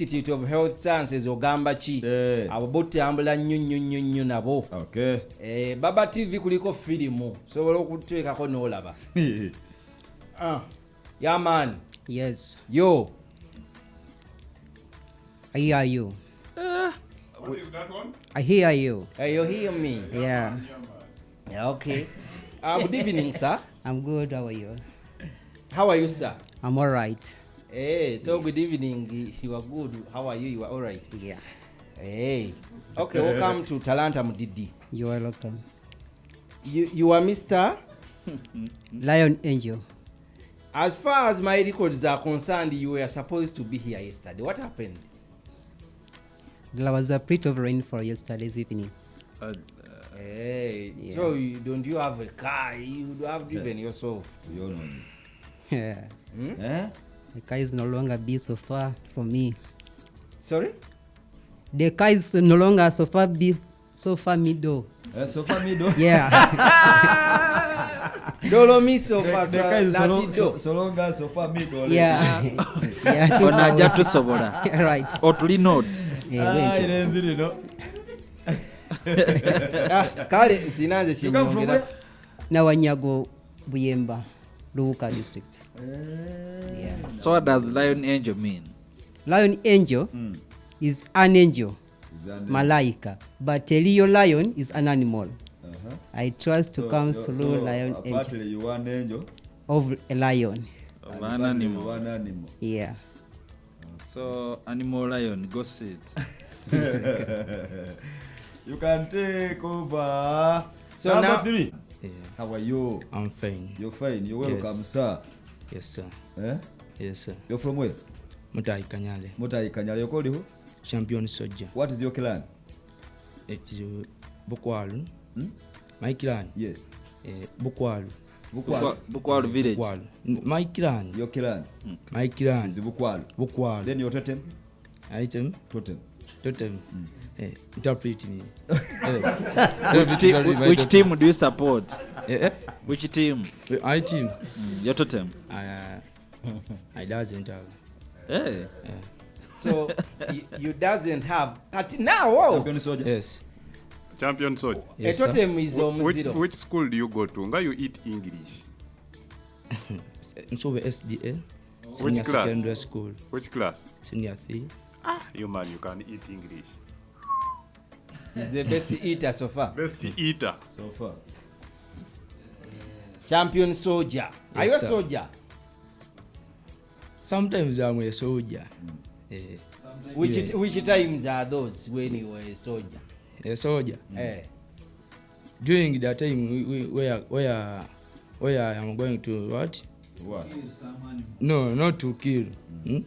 Institute of Health Sciences, ogamba ki? Abo botambula nnyo nnyo nnyo nnyo nabo. Eh, Baba TV kuliko firimu, osobola okuteekako n'olaba. Ah, yeah man. Yes. Yo. I hear you. What is that one? I hear you. Hey, you hear me? Yeah. Yeah, okay. Good evening, sir. I'm good. How are you? How are you, sir? I'm all right. Hey, so good evening. You are good. How are you? You are all right. Yeah. Hey. Okay, welcome to Talanta Mudidi. You are welcome. You are Mr. Lion Angel. As far as my records are concerned, you were supposed to be here yesterday. What happened? There was a bit of rain for yesterday's evening. Hey, Yeah. so you, don't you have a car? You have driven yourself. Yeah. Hmm? Eh? The car is no longer be so far from me. Sorry? The car is no longer so far be so far middle. Eh, so far middle? Yeah. Dolo mi so far The car is so long, latido. so long as so far middle. Yeah. Yeah. Ono ajja tusobola. Right. Otuli note. Yeah, Ah, wait. irenzi lino. Ah, kale nsina nze You come from kyenyongera. where? Nawanyago Buyemba, Luuka district. Yeah. So what does Lion Angel mean? Lion Angel is an angel, Is an malaika, but a real lion is an animal. I trust to So, come so, through so, Lion Angel Partly you want angel. of a lion. Of And an partly animal. you want animal. Yeah. So animal lion, go sit. You can take over. So Number now- 3. Yeah. How are you? I'm fine. You're fine. You're welcome, Yes. sir. Yes, sir. Eh? Yes, sir. You're from where? Mutahi Kanyale. Mutahi Kanyale. You're called who? Champion Soldier. What is your clan? It is Bukwalu. Hmm? My clan. Yes. Bukwalu. Bukwalu. Bukwalu village. Bukwalu. My clan. Your clan. My clan. Is Bukwalu. Bukwalu. Then your totem. Item. Totem. Totem. Interpret me. Which team do you support? Eh? Which team? I team. Your totem. I doesn't have. Hey. Yeah. So you doesn't have. But now, oh. Champion Soldier. Yes. Champion Soldier. Yes, a totem is Which Omuziro. which school do you go to? Nga you eat English. Nsobe SDA. Which Senior class? secondary school. Which class? Senior 3. Ah, you man, you can eat English. He's the best eater so far. Best eater. So far. Champion Soldier. Are Yes, you a sir. soldier? Sometimes I'm a soldier. Yeah. Which which times are those when you were a soldier? A soldier. Eh. During that time where I am going to what? What? No, not to kill. Hmm?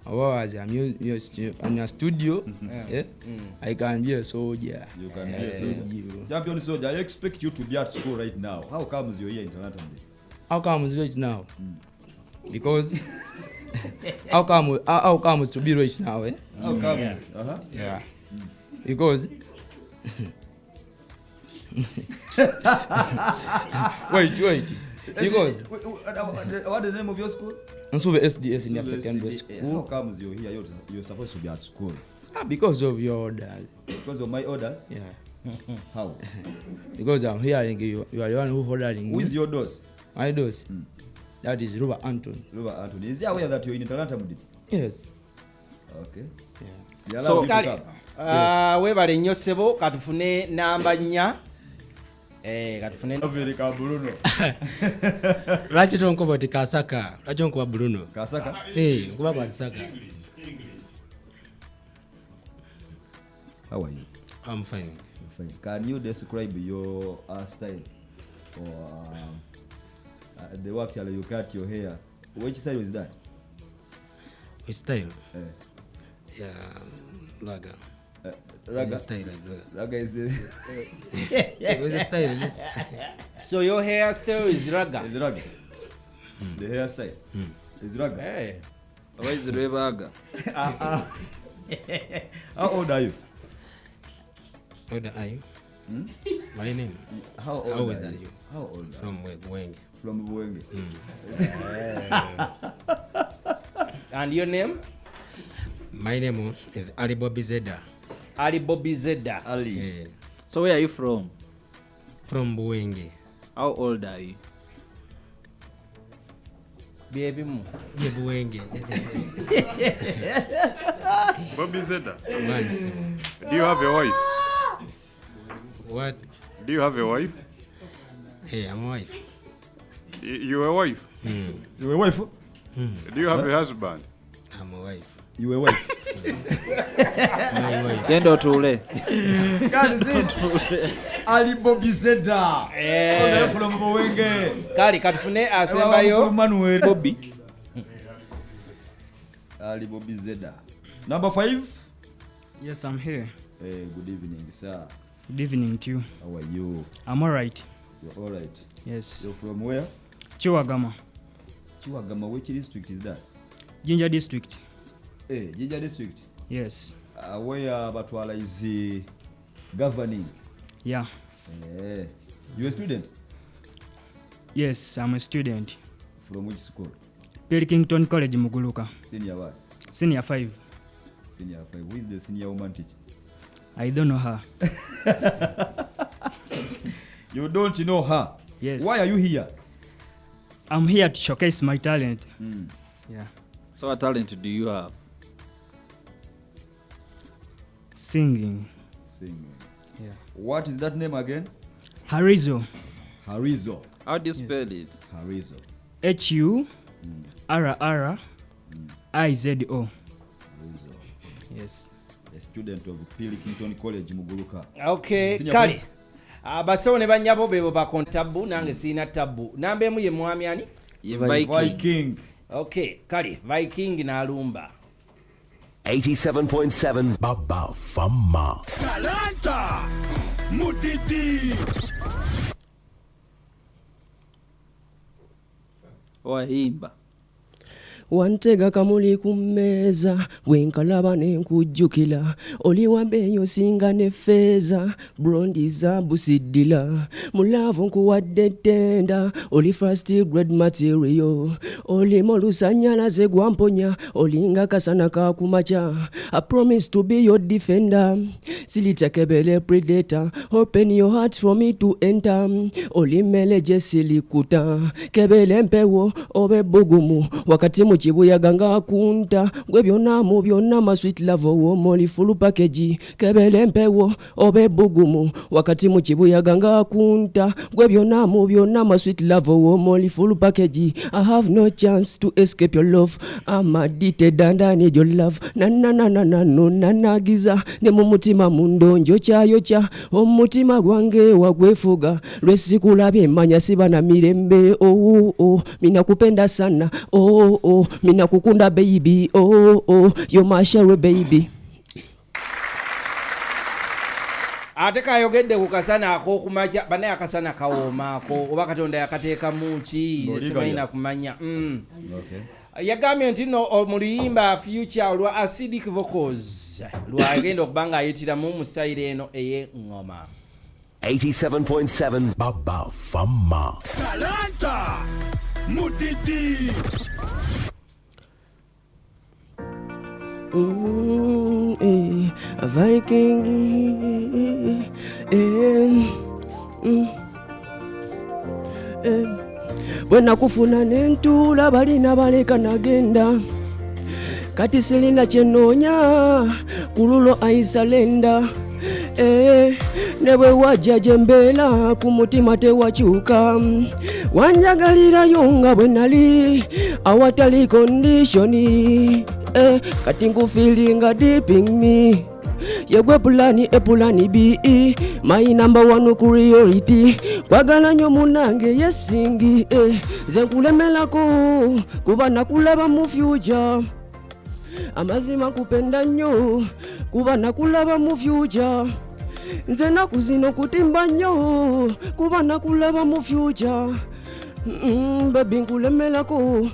Otherwise, I'm in a studio. Yeah? I can be a soldier. You can be a soldier. Champion Soldier, I expect you to be at school right now. How comes you're here in Talanta? How comes right now? Because how comes to be rich now? Eh? How comes? Yeah. Uh-huh. Yeah. Because wait. Because What is the name of your school? Nsobe SDS in your Nsobe secondary SDA. school. How comes you're here? You're supposed to be at school. Ah, because of your orders. Because of my orders? Yeah. How? Because I'm hearing you. You are the one who ordering. Who is your dose? My dose. That is Ruba Anton. Ruba Anton. Is he aware that you're in Talanta Mudidi? Yes. Okay. Yeah. He So allowed you to kale, come. webale nnyo ssebo, katufune namba 4. Eh, katufune Africa Bruno. Lwaki tonkuba oti Kasaka? Lwaki onkuba Bruno? Kasaka? Eh, nkuba Kasaka. How are you? I'm fine. I'm fine. Can you describe your style or the way actually you cut your hair? Which style is that? Which style? Eh. Yeah, raga. Raga? Style like raga. Raga is the It was a style. Yes. So your hairstyle is raga. Is raga. The hairstyle is raga. Hey. Why is raga? How old are you? How old are you? My name. How old, How old are are you? you? How old are From where? Buwenge. From Buwenge. And your name? My name is Ali Bobby Zeda. Ali Bobby Zeda. Ali. Eh, So where are you from? From Buwenge. How old are you? Byebimu. Ye Buwenge. Bobby Zeda. Once. Do you have a wife? What? Do you have a wife? Hey, I'm a wife. You a wife? You a wife? Do you have a husband? I'm a wife. You a wife? My wife. Genda otuule. That is it. Ali Bobby Zeda. Eh. All the way from Buwenge. Kale katufune asembayo. Manuel. Bobby. Ali Bobby Zeda. Number 5. Yes, I'm here. Hey, good evening, sir. Good evening to you. How are you? I'm all right. You're all right. Yes. You're from where? Chiwagama, Chiwagama, which district is that? Jinja district. Hey, Jinja district. Yes. Where Batwala is governing. Yeah. Eh. You a student? Yes, I'm a student. From which school? Pilkington College, Muguluka. Senior what? Senior 5. Senior 5. Who is the senior woman teacher? I don't know her. You don't know her? Yes. Why are you here? I'm here to showcase my talent. Yeah. So what talent do you have? Singing. Singing. Yeah. What is that name again? Harizo. Harizo. How do you spell it? Harizo. H U R R I Z O. Harizo. Yes. A student of Pilkington College, Muguluka. Okay, Senior kale. five. Abasawo ne bannyabo beebo bakon tabbu nange sirina tabbu. Namba emu ye mwami ani? Ye Viking. Viking. Okay, kale Viking n'alumba. 87.7 Baba Fama. Talanta Mudidi. Wayimba. Wantega kamuli ku mmeeza bwe nkalaba ne nkujjukira oli wa bbeeyi osinga ne ffeeza brondi zaabu siddira mu laavu nkuwadde ttenda oli first grade material olimu olusannyalaze gwamponya olinga kasana ka kumakya. I promise to be your defender silitekebele predator open your heart for me to enter oli mmere gye sirikuta kebele empewo oba ebbugumu wakati mu kibuyaga ng'akunta gwe byonna mu byonna ma sweet love owooma oli full package kebele empewo oba ebbugumu wakati mu kibuyaga ng'akunta gwe byonna mu byonna ma sweet love owooma oli full package. I have no chance to escape your love. I'm addicted and I need your love. Na na na na na no nanagiza ne mu mutima mundo njokyayokya omutima gwange wagwefuga lwesikulabye manya siba na mirembe. Oh, oh, minakupenda sana. Oh, oh, minakukunda baby. Oh, oh, you're my sherry baby. Ate kayogedde ku kasana ak'okumakya bannaye akasana kawoomaako oba Katonda yakateekamu ki Ng'oli simanyi kalya. na kumanya. Okay. Yagambye nti nno mu luyimba Future olwa Acidic Vocals lwagenda okuba ng'ayitiramu mu sitayiro eno ey'eŋŋoma. 87.7 Baba Fama. Talanta Mudidi. A Viking. Bwe nakufuna ne ntuula balina baleka nagenda kati sirina kye nnoonya ku lulo aisalenda. Ne bwe wajja gye mbeera ku mutima tewakyuka wanjagalirayo nga bwe nali awatali kondishoni. Kati nkufiilinga deep in me yegwe pulani A pulani B my number one priority kwagala nnyo munnange yesingi. Nze nkulemerako kuba nakulaba mu future amazima nkupenda nnyo kuba nakulaba mu future nze ennaku zino kutimba nnyo kuba nakulaba mu future. Baby nkulemerako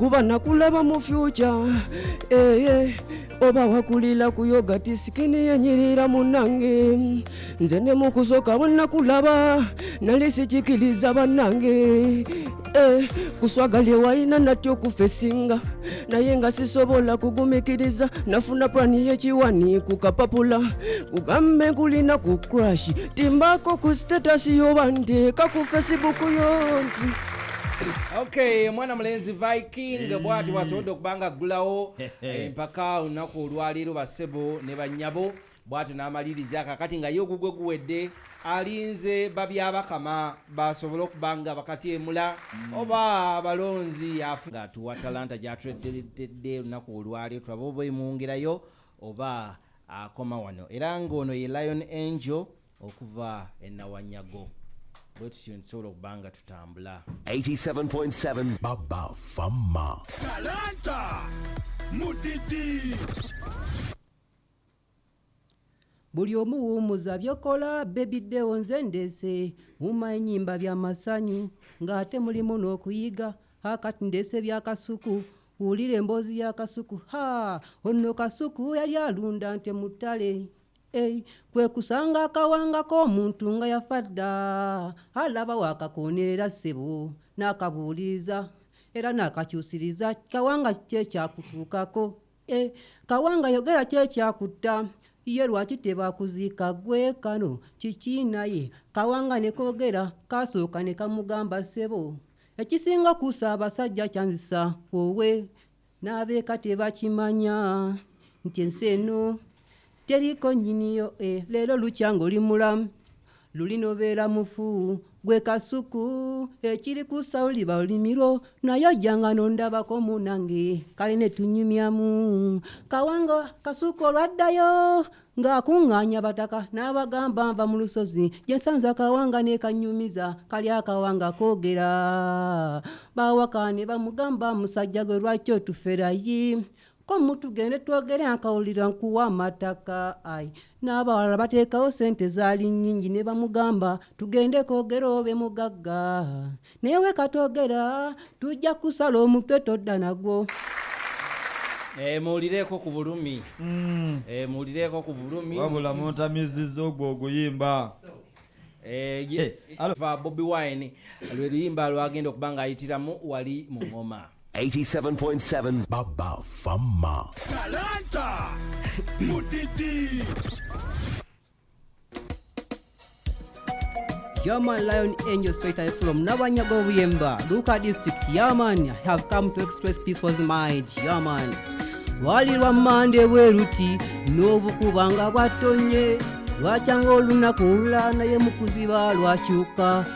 Kuba nakulaba mu future eh, oba wakulira ku yogati skin yenyirira munange. Nze ne mu kusooka bwe nakulaba nali sikikiriza bannange. Kuswaga lye wayina natyo okufesinga, naye nga sisobola kugumikiriza. Nafuna plani y'ekiwani ku kapapula, kugambe nkulina ku crush, timbako ku status yoba nteeka ku Facebook yo nti Okay, omwana mulenzi Viking bwati bwasobodde okuba nga aggulawo empaka olunaku olwaleero, bassebo ne bannyabo. Bwatyo n'amaliriza. Kakati nga ye ogugwe guwedde, alinze babyabakama basobole okuba nga bakatyemula oba abalonzi nga atuwa talanta gyatuleetedde olunaku olwaleero. Tulabe oba emwongerayo oba akoma wano. Era ng'ono ye Lion Angel okuva enawanyago. Bwe tutyo ntusobola okuba nga tutambula. 87.7 Baba Fama. Talanta Mudidi. Buli omu wuumuza byokola bebiddewo. Nze ndeese wuma ennyimba byamasanyu ng'ate mulimu n'okuyiga. Akati ndeese byakasuku, wulira emboozi ya Kasuku. Ha, ono Kasuku yali alunda nte mu ttale. Ei, kwe kusanga akawanga k'omuntu nga yafa dda. Alaba waakakonerera ssebo, n'akabuuliriza era n'akakyusiriza. Kawanga, ki ekyakutuukako? E, kawanga, yogera, ki ekyakutta? Ye lwaki tebakuziika gwe kano kiki? Naye kawanga ne koogera. Kasooka ne kamugamba, ssebo, ekisinga kuusa abasajja kyanzisa wowe n'abeeka tebakimanya nti ensi eno teriko nnyiniyo. E, leero lukya ng'oli mulamu, luli nobeera mufu. Gwe Kasuku, ekiri kusa oliba lulimiro, naye ojjanga nondabako munange, kale ne tunyumyamu. Kawanga Kasuku olwaddayo ng'akuŋŋaanya bataka n'abagamba, nva mu lusozi gye nsanze akawanga ne kanyumiza. Kali akawanga koogera. Bawaka ne bamugamba, musajja gwe, lwaki otuferayi? Ko mutugende twogere akawulira nkuwa amataka. Ai, n'abalala bateekawo sente zaali nnyingi ne bamugamba, tugende kwogera obe mugagga, naye we katwogera tujja kusala omutwe todda nagwo. Muwulireko ku bulumi. Muwulireko ku bulumi. Wabula muntamizizza ogwo oguyimba. Va Bobi Wine lwe luyimba lwagenda okuba ng'ayitiramu wali mu ngoma. 87.7 Baba Fama. Talanta Mudidi. Yeah man, Lion Angel straight away from Nawanyago Buyemba, Luuka District. Yeah man, I have come to express peaceful mind. Yeah man. Lwali lwa Mmande bwe luti n'obukuba nga bwatonye, lwakyanga olunaku olulala, naye mu kuziba lwakyuka.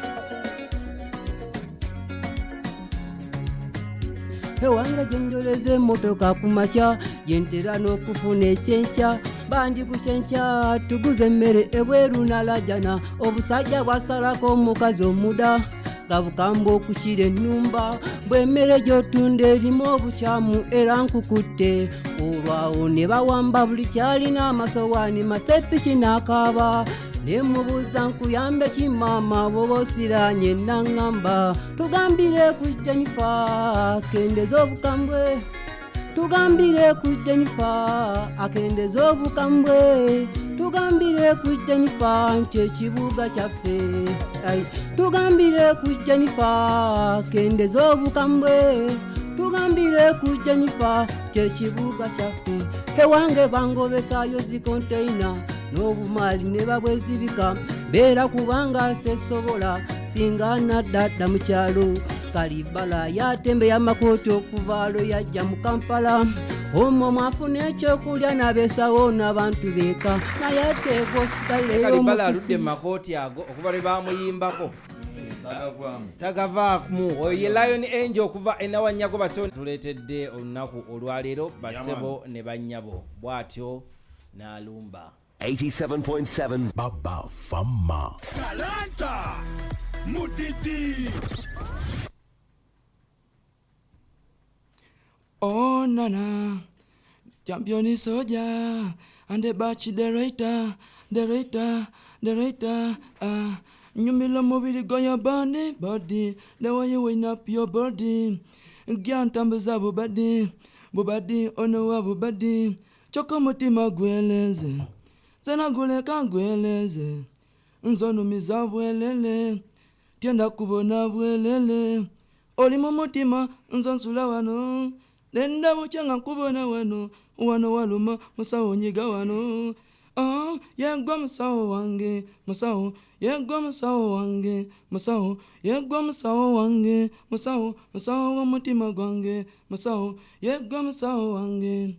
Ewange gyenjoleza emmotoka ku makya, gyentera n'okufuna ekyenkya, bandi ku kyenkya tuguze emmere ebweru nalajana. Obusajja bwasalako omukazi omuda nga bukambwe okukira ennumba, bw'emmere gy'otunda erimu obukyamu era nkukutte. Olwawo ne bawamba buli kyalina, amasowaani, masepiki, n'akaaba. Ne mubuuza, nkuyambe ki maama bw'oba osiranye? Naŋŋamba, tugambire ku Jenifa akendeza obukambwe, tugambire ku Jenifa akendeza obukambwe, tugambire ku Jenifa nti ekibuga kyaffe. Ai, tugambire ku Jenifa akendeza obukambwe, tugambire ku Jenifa kyekibuga kyaffe. Ewange bangobesaayo zikonteina n'obumaali ne babwezibika, mbeera kubanga sesobola singa naddadda mu kyalo. Kalibala yatembeya amakooti okuvaalo yajja mu Kampala, omwo mwafuna ekyokulya n'abeesawo n'abantu beeka, naye ateeka osigaleyo. Kalibala aludde mu makooti ago okuva lwe bamuyimbako tagavaamu. Oyo ye Lion Angel okuva enawanyago. Basebo, tuleetedde olunaku olwaleero, basebo ne bannyabo, bw'atyo n'alumba. 87.7 Baba Fama. Talanta Mudidi. Oh nana, champion is soldier, and the batch the writer, the writer, the writer. Nyumila mobili go your body, body, the way you wind up your body. Gyantambuza bubadi bubadi ono wa bubadi kyokka omutima gweleze nze naguleka gweleze nzonumiza bwelele tyenda kubona bwelele oli mu mutima nzo nsula wano nenda bukya nga nkubona wano wano waluma musawo nyiga wano. Oh, yegwa musawo wange musawo yegwa musawo wange musawo yegwa musawo wange musawo musawo w'omutima gwange musawo yegwa musawo wange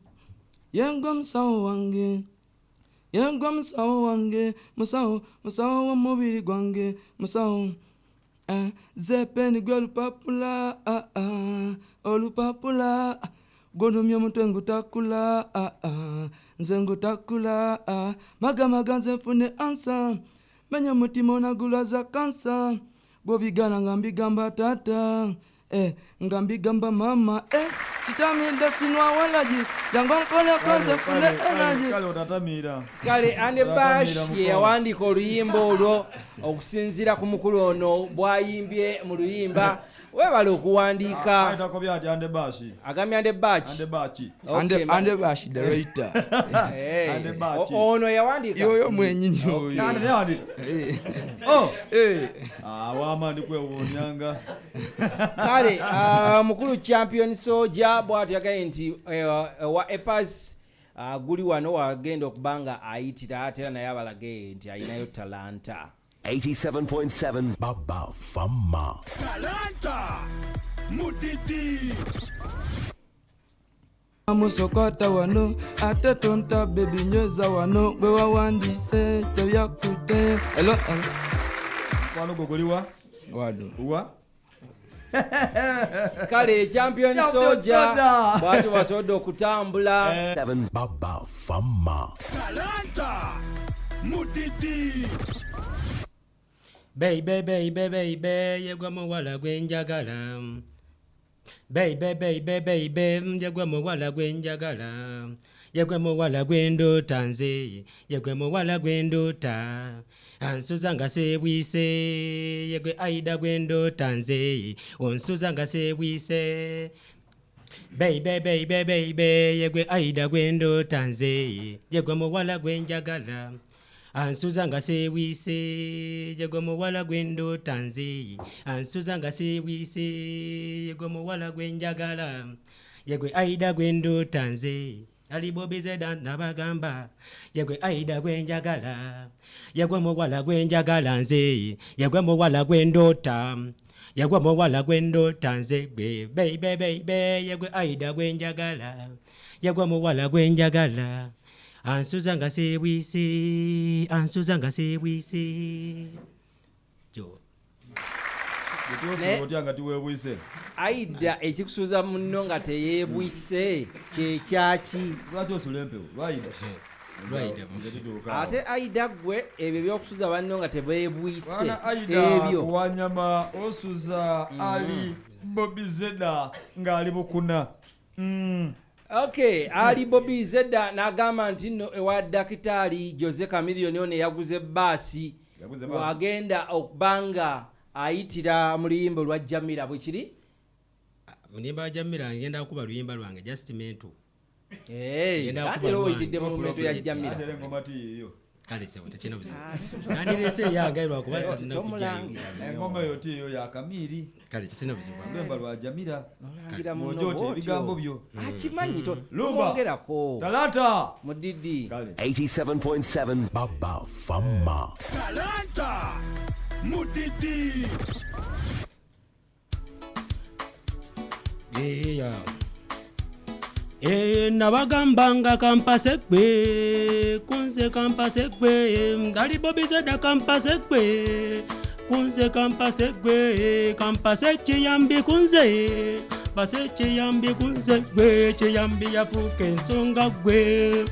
yegwa musawo wange yegwa musawo wange musawo musawo w'omubiri gwange musawo. Zepeni gwe olupapula olupapula gwonumya omutwe ngutakula nze ngutakula magamaga nze nfune ansa menya omutima onagulwaza kansa gwobigala nga mbigamba tata nga mbigamba mama sitamidde sinwa walagi jangu nkoleko nze nfune energy. Kale otatamira. Kale Andy Bash ye yawandiika oluyimba olwo okusinziira ku mukulu ono bw'ayimbye mu luyimba. Weebale okuwandiika. Ayitako ati Andy Bash. Agambye Andy Bash. Andy Bash. Andy Bash the writer. Andy Bash. Ono yawandiika. Yoyo mwenyini oyo. Andy yawandiika. Oh. Wama ndikwewuunyanga. Kale mukulu Champion Soldier bw'atyo yagambye nti wa Epas guli wano wagenda okubanga ayitira ate era naye abalage nti alinayo talanta. 87.7 Baba Fama. Talanta Mutiti. Musokota wano ate tonta baby nyweza wano gwe wawandise tebyakute. Hello hello. Wano gogoliwa wano wa Kale Champion Soldier bw'atyo basobodde okutambula. Baba Fama. Talanta Mutiti. Baby baby baby yegwa muwala gwe njagala. Baby baby baby yegwa muwala gwe njagala. Yegwe muwala gwe ndoota nze yegwe muwala gwe ndoota. Ansuza nga seebwise yegwe Aida gwe ndoota nze onsuza nga seebwise. Baby baby baby yegwe Aida gwe ndoota nze yegwe muwala gwe njagala. Ansuza nga seebwise yegwe muwala gwe ndoota nze ansuza nga seebwise yegwe muwala gwe njagala. Yegwe Aida gwe ndoota nze Ali Bobby Zeda nabagamba yegwe Aida gwe njagala. Yegwe muwala gwe njagala nze yegwe muwala gwe ndoota yegwe muwala gwe ndoota nze gwe baby baby yegwe Aida gwe njagala. Yegwe muwala gwe njagala ansuza nga seebwise ansuza nga seebwise. Jo Aida ekikusuza munno nga teyeebwise kyekyaki. Lwaki osula empewo? Lwayida. Ate Aida gwe ebyo byokusuza banno nga tebeebwise ebyo. Wanyama osuza Ali Bobby Zeda ng'ali bukuna. Okay, Ali Bobby Zeda n'agamba nti nno ewa Dakitali Jose Chameleone ono yaguze ebbaasi wagenda okubanga ayitira mu luyimba olwa Jamila bwe kiri. Mulimba wa Jamila ngenda kuba luyimba lwange just mental. Ate era oyitidde mu mento ya Jamila. Ate engoma tiiyo. Kale sebo tekina buzibu. Nandirese yange lwakuba satina kujjayo. Engoma eyo tiiyo ya Kamiri. Kale tekina buzibu. Luyimba lwa Jamila. Olangira muno Ojote ebigambo byo. Akimanyi to. Mwongerako. Talanta Mudidi. 87.7 Baba Fama. Talanta Mutiti. Yeah. Nabagambanga kampase gwe kunze kampase gwe ngali Bobby Zeda kampase gwe kunze kampase gwe kampase kiyambi kunze pase kiyambi kunze gwe kiyambi yafuuka ensonga gwe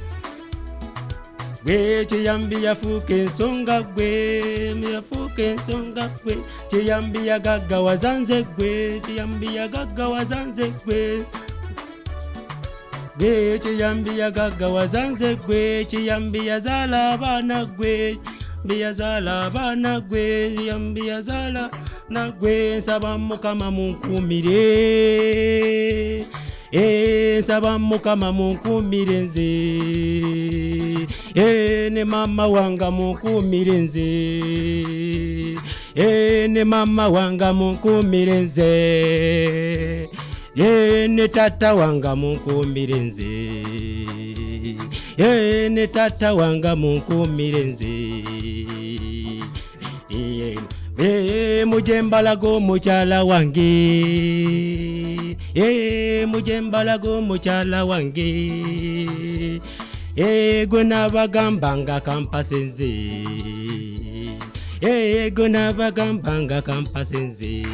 gwe kiyambi yafuuka ensonga gwe yafuuka ensonga gwe kiyambi yagaggawaza nze gwe kiyambi yagaggawaza nze gwe gwe kiyambi yagaggawaza nze gwe kiyambi yazaala abaana gwe yazaala abaana gwe kiyambi yazaala Nagwe nsaba Mukama munkumire, nsaba Mukama munkumire nze, ne mama wanga munkumire nze, ne mama wanga munkumire nze, ne tata wanga munkumire nze, ne tata wanga munkumire nze. Mujembalago mukyala wange, mujembalago mukyala wange, gwe nabagamba nga kampase nze, gwe nabagamba nga kampase nze.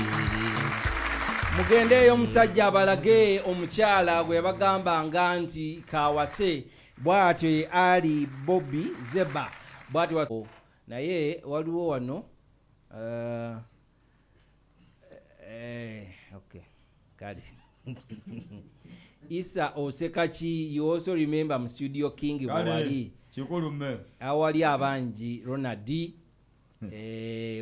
Mugendeeyo omusajja abalage omukyala gwe yabagambanga nti kawase, bw'atyo ye Ali Bobby Zeba bw'atyo. Naye waliwo wano okay, kale. Isa Osekaki, you also remember mu Studio King bwali kikulume awali abangi Ronald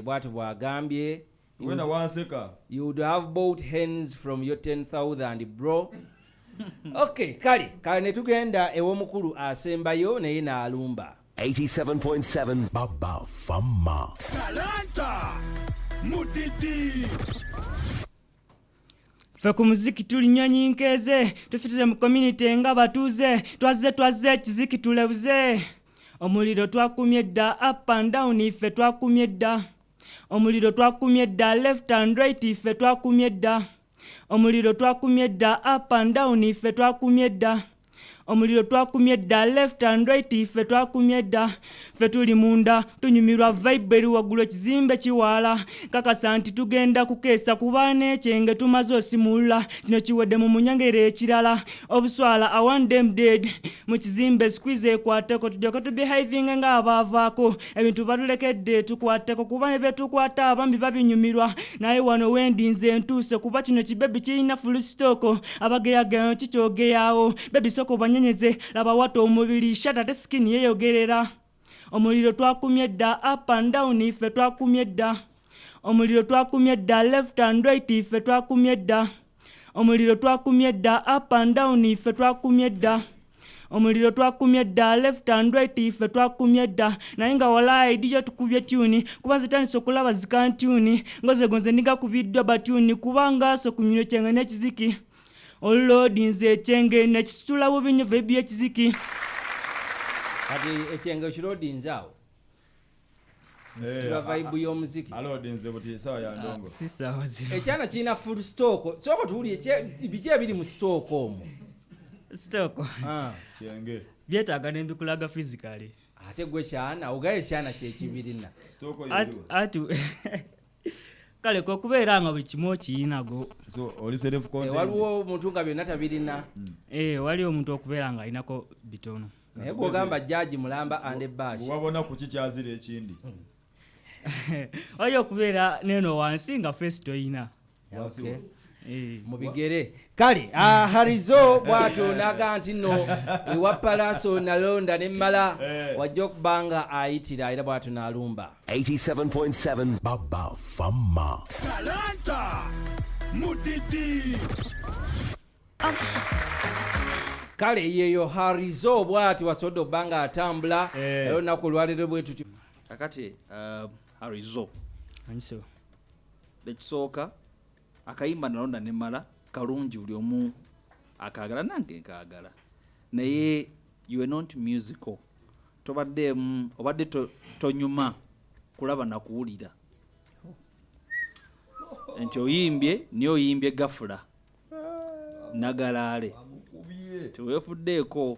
bw'atyo bw'agambye wena wanseka, you would have bought hens from your 10,000 bro. Okay, kale kale ne tugenda ew'omukulu asembayo naye n'alumba. 87.7 Baba Fama. Talanta Mutiti. Ffe ku muziki tuli nnyonyi nkeeze, tufitire mu community nga batuuze, twazze twazze ekiziki tulebuze. Omuliro twakumye dda up and down, ffe twakumye dda. Omuliro twakumye dda left and right, ffe twakumye dda. Omuliro twakumye dda up and down, ffe twakumye dda. Omuliro twakumye dda left and right, ffe twakumye dda. Ffe tuli munda tunyumirwa vibe eri waggulu ekizimbe kiwaala. Kakasa nti tugenda kukeesa kuba n'ekyenge tumaze osimulula. Kino kiwedde mu munyangere ekirala. Obuswala I want them dead. Mu kizimbe squeeze ekwateko tujjako tubehavinge ng'abaavaako. Ebintu batulekedde tukwateko kuba ne betukwata abambi babinyumirwa. Naye wano wendi nze ntuuse kuba kino kibebi kirina full stock. Abageyagayo kikyogeyawo. Bebi soko banyenyeze laba wata omubiri shata te skin yeyogerera. Omuliro twakumye dda up and down, ffe twakumye dda. Omuliro twakumye dda left and right, ffe twakumye dda. Omuliro twakumye dda up and down, ffe twakumye dda. Omuliro twakumye dda left and right, ffe twakumye dda. Naye nga walayi DJ tukubye tune kuba nze tandise okulaba zikantuni ngoze gonze ndigakubiddwa batuni kubanga so kunywa ekyenge n'ekiziki. Olodi nze ekyenge nekisitula bubi nnyo vibe y'ekiziki. Kati ekyenge okirodi nze awo nsitula vibe y'omuziki. Alodi nze buti essaawa ya ndongo. Si ssaawa zino. Ekyana kirina full stock. Sooka tuwulire biki ebiri mu stock omwo. Stock. Kyenge. Byetaaga ne mbikulaga physically. Ate gwe kyana ogaye ekyana kyekibirina. Stock yeriwo. Ati kale kwe kubeera nga buli kimu okiyinago. So oli self contained. Waliwo omuntu nga byonna tabirina. Waliwo omuntu okubeera nga alinako bitono. Naye gw'ogamba jjaji mulamba and bash. Wabona ku kikyazira ekindi. Waliwo okubeera n'eno wansi nga face toyina. Okay. Mu bigere. Kale Harizo bw'atyo n'aga nti nno ewa Palaso nalonda ne mmala wajja okuba nga ayitira era bw'atyo n'alumba. 87.7 Baba Fama. Talanta Mutiti. Kale yeyo Harizo bw'ati wasobodde okuba nga atambula era olunaku olwaleero bwe tutyo. Kakati Harizo Anso. Ekisooka akayimba nalonda ne mmala kalungi buli omu akaagala nange nkaagala, naye you are not musical. Tobadde obadde tonyuma kulaba na kuwulira nti oyimbye naye oyimbye gafula nagalaale teweefuddeeko.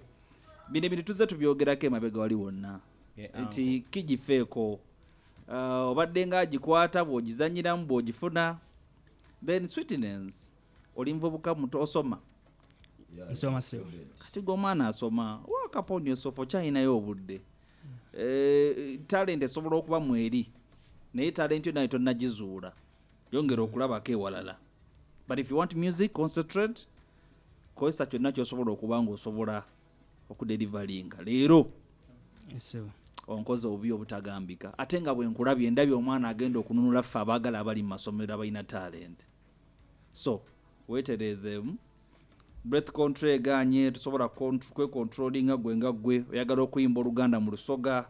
Bino ebintu tuzze tubyogerako emabega wali wonna nti kigifeeko obadde ng'agikwata bw'ogizannyiramu bw'ogifuna. Then sweetness oli muvubuka muto osoma. Nsoma sio. Kati gwe omwana asoma work upon yourself okyalinayo obudde. Talent esobola okuba mweri naye talent yo naye tonnagizuula, yongera okulabako ewalala. But if you want music, concentrate, kozesa kyonna ky'osobola okuba ng'osobola okudelivaringa leero. Sio. Onkoze obubi obutagambika, ate nga bwe nkulabye ndabye omwana agenda okununula ffe abaagala abali mu masomero abalina talent. So weetereezeemu, breath control eganye, tusobola kwecontrollinga gwe nga gwe oyagala okuyimba Oluganda mu Lusoga.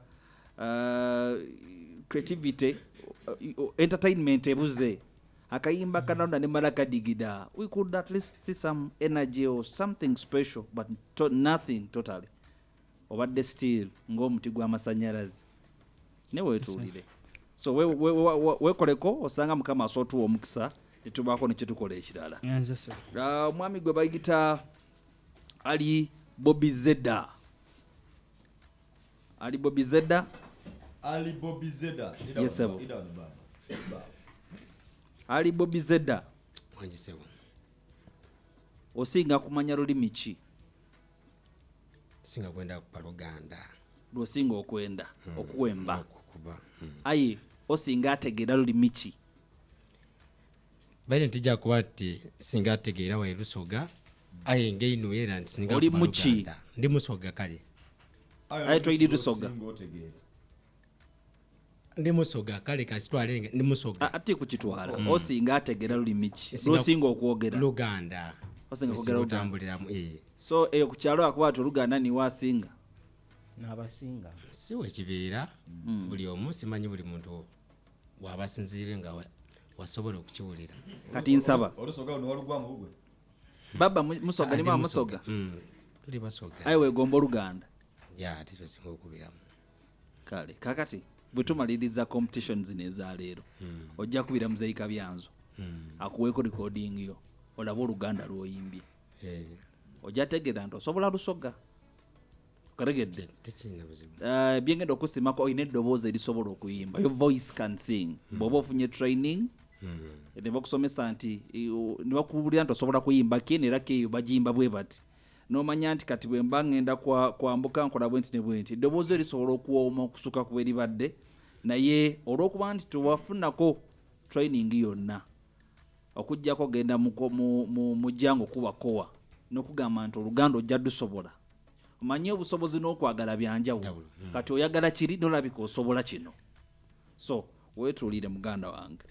Creativity, entertainment ebuze. Akayimba kanalonda ne mala kadigida, we could at least see some energy or something special, but nothing totally. Obadde still ng'omuti gw'amasannyalaze, ne weetuulire. So weekoleko, osanga Mukama asobola otuwa omukisa netubaako nekyetukola ekirala. Nze sir. Omwami gwe bayita Ali Bobby Zeda, Ali Bobby Zeda. Ali Bobby Zeda. Yes, sir. Ali Bobby Zeda. Wangi ssebo. Osinga kumanya lulimi ki? Singa kwenda kupa Luganda. Lwosinga okwenda, okuwemba. Okukuba. Aye osinga ategeera lulimi ki? Baire ntijja kuba nti singa ategeera wae Lusoga, aye ng'eino era nti singa Oli kuba muki? Luganda. Ndi Musoga kale. Aye toyidi Lusoga. Ndi Musoga kale, kankitwale nga ndi Musoga. Ate kukitwala. Osinga ategeera lulimi ki? Lwosinga okwogera. Luganda. Osinga Lwosinga okwogera Luganda. otambuliramu, eh. So eyo ku kyalo akuba ati Oluganda niwe asinga. N'abasinga. Si wekibeera, buli omu simanyi buli muntu w'aba asinziire nga wasobola okukiwulira. Kati nsaba. Olusoga luno walugwamu bugwe. Baba Musoga, Ah, ni ndi mama Musoga. Tuli Basoga. Aye weegomba Oluganda. Ya, ate twesinga okubiramu. Kale, kakati bwe tumaliriza competition zino ezaleero, ojja kubira Muzeeyi Kabyanzo. Akuweeko recording yo, olabe Oluganda lw'oyimbye. Ojja tegeera nti osobola Lusoga. Okategedde? Tekirina buzibu. Byengenda okusimako, olina eddoboozi erisobola okuyimba. Your voice can sing. Bw'oba ofunye training, ne bakusomesa nti, ne bakubuulira nti osobola kuyimba ki, era ki eyo bagiyimba bwe bati. N'omanya nti kati bwe mba ngenda kwambuka nkola bwe nti ne bwe nti. Eddoboozi erisobola okuwooma okusukka ku bwe libadde, naye olw'okuba nti tewafunako training yonna, okuggyako genda mu jjangu kuba kowa, n'okugamba nti Oluganda ojja dusobola. Omanye obusobozi n'okwagala bya njawulo. Kati oyagala kiri n'olabika osobola kino. So weetuulire muganda wange.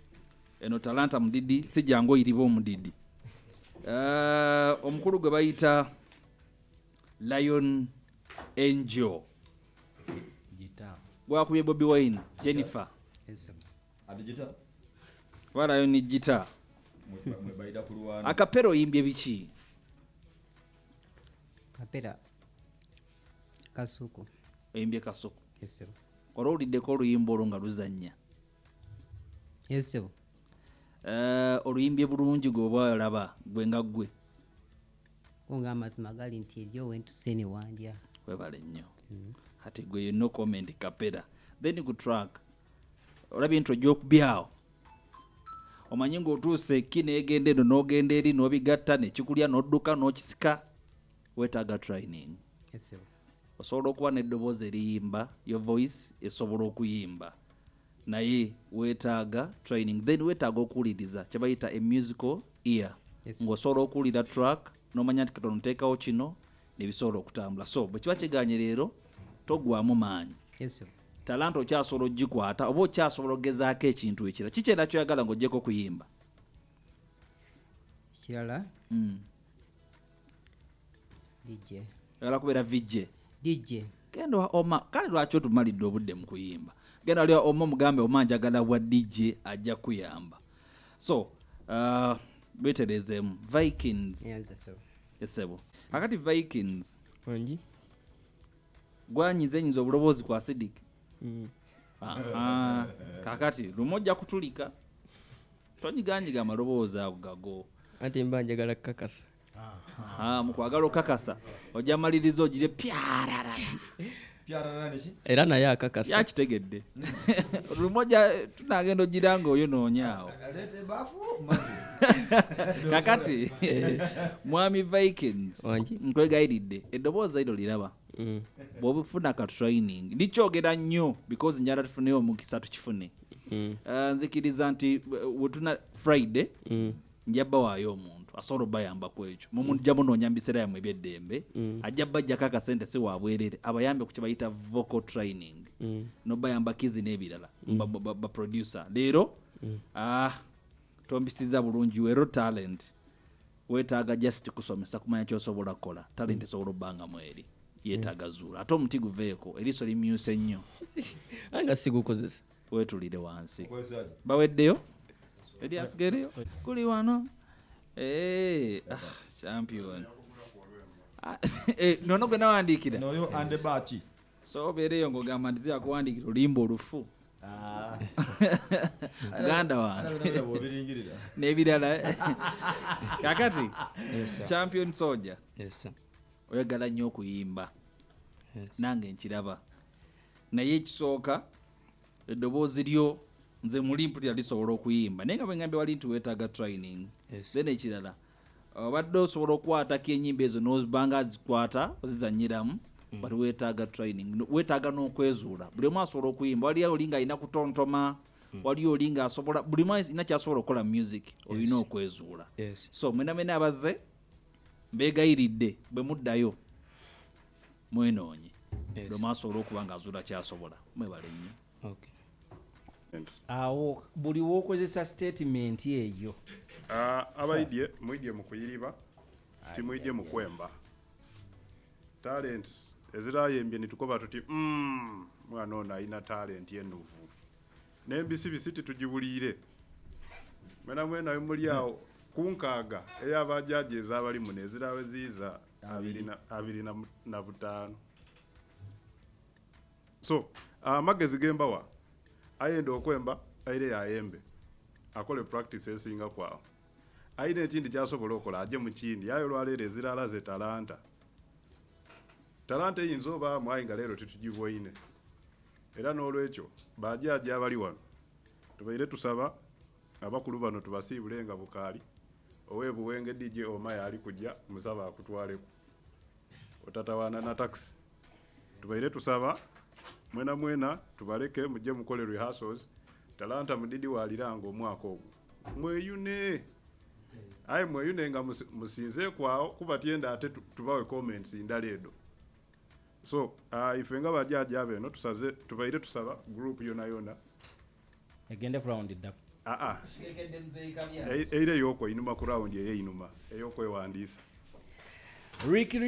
Eno talanta mudidi, si jangu oyiriba omudidi. Omukulu gwe bayita Lion Angel. Gita. Gwakubye Bobi Wine, Jennifer. Yes. Ati gita? Oba Lion Gita. Mwe bayita ku lwana. Akapera oyimbye biki? Kapera Kasuku. Oyimbye Kasuku. Yes, sir. Olwawuliddeko oluyimba olwo nga luzannya? Yes, sir. Oluyimbye bulungi gwe oba olaba gwe nga ggwe? Nga amazima gali nti eryo wentuse ne wandya. Webale nnyo. Kati gwe no comment kapera. Then ku track olabye nti ojja okubyawo. Omanyi ng'otuuse ki n'egenda eno n'ogenda eri n'obigatta nekikulya n'odduka n'okisika, weetaaga training. Yes, sir. Osobola okuba n'eddoboozi eriyimba, your voice esobola okuyimba, naye weetaaga training. Then weetaaga okuwuliriza kye bayita a musical ear. Yes. Ng'osobola okuwulira track n'omanya nti katono nteekawo kino nebisobola okutambula. So bwe kiba kiganye leero togwamu maanyi. Yes, sir. Talanta okyasobola ogikwata oba okyasobola okugezaako ekintu ekirala. Kiki era ky'oyagala ng'oggyeko okuyimba? Ekirala? DJ. Oyagala kubeera VJ? DJ. Genda wa Oma, kale lwaki otumalidde obudde mu kuyimba? Genda wali Oma omugambe, Oma njagala bwa DJ, ajja kuyamba. So, beeterezeemu. Vikings. Yes, sir. Esebo. Kakati Vikings. Wangi? Gwanyiza enyiza obuloboozi kwa acidic. Aha. Kakati lumu ojja kutulika. Tonyiganyiga amaloboozi ago gago. Ate mba njagala kukakasa. Aha, mu kwagala okakasa ojja maliriza ogire pyararara. Pyararara neki? Era naye akakasa. Yakitegedde. Lumu ojja tunagenda ogira ng'oyonoonya awo. Aleeta ebaafu mazzi. Kakati mwami Vikings, nkwegayiridde eddoboozi eryo liraba. Bw'obufuna ka training, ndikyogera nnyo because njagala tufuneyo omukisa tukifune. Nzikiriza nti wetuna Friday, nja bbawaayo omuntu asobola obbayamba ku ekyo. Mujja munoonya mu biseera byammwe eby'eddembe, ajja bbajjako akasente si wa bwereere, abayambe ku kye bayita vocal training. Nobayamba kizi n'ebirala ba producer leero. Ah, tombisiza bulungi. Wero talent weetaaga just kusomesa kumanya kyosobola kukola. Talent esobola obbanga mweri yeetaaga zuula, ate omuti guveeko, eriiso limyuse nnyo. Anga sigukozesa. Weetulire wansi, baweddeyo eri asigereyo kuli wano. Eh, ah, champion. Ah, eh, nono gwe nawandiikira. Noyo ande baki. So obeereyo ng'ogamba nti ziyakuwandiikira oluyimba olufu muganda wange. Bw'obiringirira. N'ebirala. Kakati Yes, sir. Champion Soldier, Yes, sir. oyagala nnyo okuyimba. Yes. Nange nkiraba, naye ekisooka eddoboozi lyo nze muli mpulira lisobola okuyimba, naye nga bwe ngambye wali nti weetaaga training. Yes. Then ekirala, obadde osobola okukwatako ennyimba ezo n'ozibanga azikwata ozizanyiramu, but weetaaga training. Weetaaga n'okwezuula. Buli omu asobola okuyimba, waliyo oli ng'alina kutontoma, waliyo oli ng'asobola, buli omu alina kyasobola okukola mu music. Olina okwezuula. Yes. So mwena mwena abazze, mbeegayiridde, bwe muddayo mwenoonye. Yes. Buli omu asobola okuba ng'azuula kyasobola. Mwebale nnyo. Okay. Awo buli wokozesa statement eyo. Ah, abaidye mwidye mu kuyiriba, timwidye mu kwemba. Talent ezirayembye nitukoba tuti, mwana ono alina talent enuvu, n'embisibisi titugibuliire. Mwena mwena muli awo ku 60 ey'abajaji ez'abali muno ezirawe ziiza 25. So amagezi gembawa, ayenda okwemba aire yayembe, akole practice esinga kwawo. Ayina ekindi kyasobola okola, ajje mu kindi. Aye olwaleero ezirala ze talanta, talanta eyinza obaamu, aye nga leero tetugibwaine. Era n'olwekyo bajaaji abali wano, tubaire tusaba abakulu bano tubasiibule nga bukaali. Owebuwenge DJ Omaya ali kujja, musaba akutwaleku, otatawaana na taxi. Tubaire tusaba mwena mwena tubaleke mujje mukole rehearsals. Talanta mudidi waliranga omwaka ogwo mweyune, aye mweyune nga musinze kwawo kuba tyenda ate tubawe comments ndala edo. So ife nga bajaji abeno tusaze, tubaire tusaba group yona yona egende ku round ddako. Aa, eire yokwo inuma ku round eyeinuma eyokwewandiisa. Ricky.